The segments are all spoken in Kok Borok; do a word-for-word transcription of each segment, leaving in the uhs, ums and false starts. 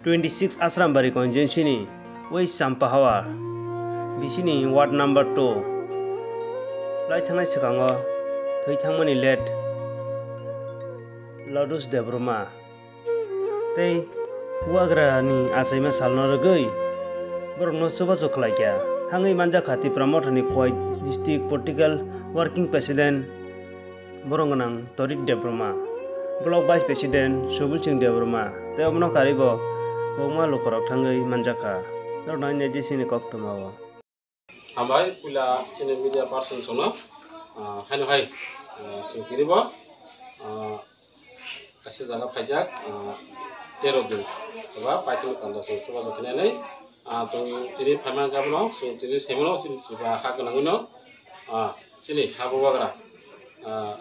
twenty six Asrambari constituency ni West Champahawar bisini ward number two lai thangnai swkango thwi thangmani late Lodus Debbarma tei Bubagrani achaima salno rwgwi borokno chubachu khlaikha. Thangwi manjakha Tipra Mothani Khowai District Political Working President borok gwnang Torit Debbarma, Block Vice President Subil Singh Debbarma tei omono karwi bo kwbangma lukurok thangwi manjakha. Norokno ani A D C ni koktwmao. Hambai puila chini media person songno, ah, haino hai, ah, chwng tini bo, ah, kaisa jaga phaijak, ah, tero din eba paithakni panda chwng chubachu khainani, ah, chwng tini phaimani jaga bono chwng tini saimano chini chuba ha gwnangwino, ah, chini ha Bubagra, ah,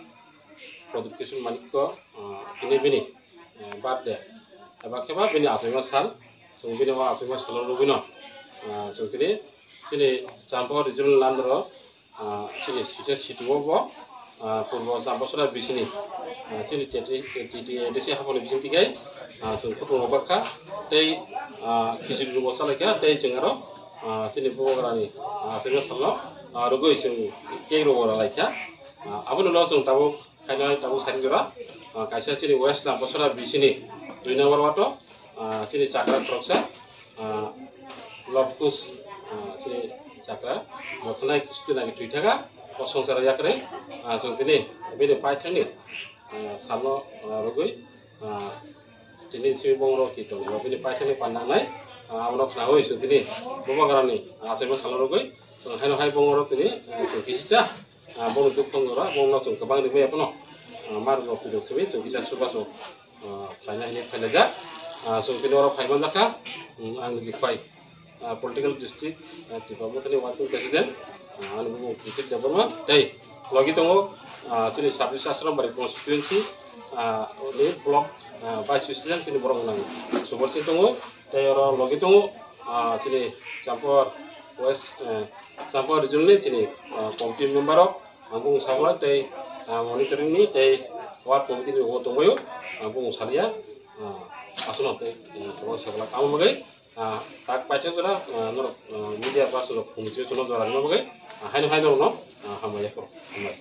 Pradyot Kishore Manikko, ah, tini bini, ah, birthday eba khe ba bini achaima sal, chwng bini o achaima salo rwgwino, ah, chwng tini chini Champahawar regional landro, ah, chini site situ o bo, ah, purbo Champasora bisini, ah, chini T T, T T A D C haponi bising tikai, ah, chwng kutung rok bakha tei, ah, khichiri rwbo chalaikha tei chwng aro, ah, chini Bubagrani, ah, achaima salno, ah, rwgwi chwng cake rwbo rwlaikha. Ah, aboni ulo chwng tabuk khaina tabuk sari jora, ah, kaisa chini West Champasora bisini dui number ward o, ah, chini chakra khoroksa, ah, Lobkus, ah, chini chakra, bo thanai kistu nagi twi thaka, o songsara yakre, ah, chwng tini bini paithakni, ah, salno, ah, rwgwi, ah, tini simi bongro ki tong, bini paithakni panda nai, ah, abono khnaui chwng tini Bubagrani, ah, achaima salno rwgwi, chwng haino hai bongro tini, ah, chwng kisicha, ah, bono duk tong jora, bono chwng kwbang rimwi abono, ah, mar rok twi rok simi chwng kisa chubachu, ah, khlaina hinwi phailaijak. Ah, chwng tini oro phai manjakha, um, ang Jikhwai, ah, political district, ah, Tipra Mothani working president, ah, ani bumung Kritik Debbarma, tei logi tongo, ah, chini sub district Asrambari constituency, ah, ni block, ah, vice president chini borok nang Subol Singh tongo, tei oro logi tongo, ah, chini Champor West, eh, Champor region ni chini, ah, committee member rok, ang bumung sabla tei, ah, monitoring ni tei ward committee ni bo tongbaio, ang bumung salia, ah, aswkno tei, eh, kwbang sabla tamo bagwi, ah, tak paithak jora, ah, norok, ah, media person rok phung simi chwngno jora rwna bagwi, ah, haino hai norokno, ah, hambai ya khoro. Hambai.